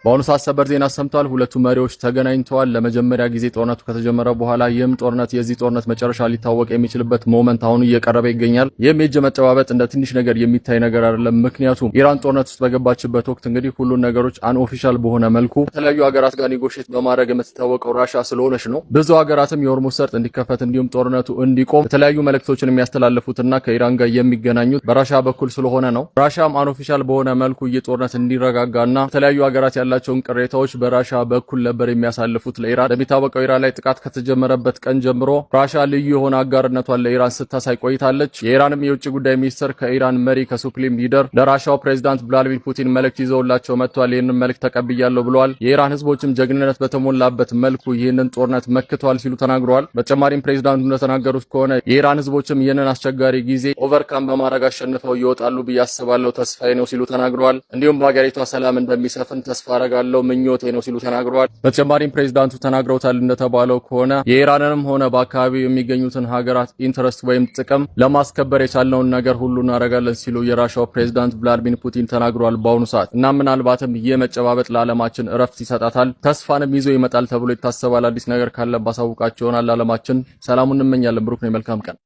በአሁኑ ሰዓት ሰበር ዜና ሰምቷል። ሁለቱ መሪዎች ተገናኝተዋል። ለመጀመሪያ ጊዜ ጦርነቱ ከተጀመረ በኋላ ይህም ጦርነት የዚህ ጦርነት መጨረሻ ሊታወቅ የሚችልበት moment አሁን እየቀረበ ይገኛል። ይህም የእጅ መጨባበጥ እንደ ትንሽ ነገር የሚታይ ነገር አይደለም። ምክንያቱም ኢራን ጦርነት ውስጥ በገባችበት ወቅት እንግዲህ ሁሉን ነገሮች unofficial በሆነ መልኩ ከተለያዩ ሀገራት ጋር negotiate በማድረግ የምትታወቀው ራሻ ስለሆነች ነው። ብዙ ሀገራትም የሆርሙዝ ሰርጥ እንዲከፈት እንዲሁም ጦርነቱ እንዲቆም የተለያዩ መልእክቶችን የሚያስተላልፉትና ከኢራን ጋር የሚገናኙት በራሻ በኩል ስለሆነ ነው። ራሻም unofficial በሆነ መልኩ የጦርነት እንዲረጋጋና የተለያዩ ሀገራት ያላቸውን ቅሬታዎች በራሻ በኩል ነበር የሚያሳልፉት ለኢራን። እንደሚታወቀው ኢራን ላይ ጥቃት ከተጀመረበት ቀን ጀምሮ ራሻ ልዩ የሆነ አጋርነቷን ለኢራን ስታሳይ ቆይታለች። የኢራንም የውጭ ጉዳይ ሚኒስትር ከኢራን መሪ ከ supreme leader ለራሻው ፕሬዚዳንት ቭላዲሚር ፑቲን መልእክት ይዘውላቸው መጥቷል። ይህንን መልእክት ተቀብያለሁ ብለዋል። የኢራን ህዝቦችም ጀግንነት በተሞላበት መልኩ ይህንን ጦርነት መክተዋል ሲሉ ተናግረዋል። በተጨማሪም ፕሬዚዳንቱ እንደተናገሩት ከሆነ የኢራን ህዝቦችም ይህንን አስቸጋሪ ጊዜ overcome በማድረግ አሸንፈው ይወጣሉ ብዬ አስባለሁ፣ ተስፋዬ ነው ሲሉ ተናግረዋል። እንዲሁም በሀገሪቷ ሰላም እንደሚሰፍን ተስፋ አረጋለሁ፣ ምኞቴ ነው ሲሉ ተናግረዋል። በተጨማሪም ፕሬዚዳንቱ ተናግረውታል እንደተባለው ከሆነ የኢራንንም ሆነ በአካባቢው የሚገኙትን ሀገራት interest ወይም ጥቅም ለማስከበር የቻልነውን ነገር ሁሉ እናደርጋለን ሲሉ የራሻው ፕሬዚዳንት ቭላዲሚር ፑቲን ተናግረዋል። በአሁኑ ሰዓት እና ምናልባትም ይህ መጨባበጥ ለዓለማችን እረፍት ይሰጣታል፣ ተስፋንም ይዞ ይመጣል ተብሎ ይታሰባል። አዲስ ነገር ካለ ባሳውቃቸው ይሆናል። ለዓለማችን ሰላሙን እንመኛለን። ብሩክ ነው። መልካም ቀን።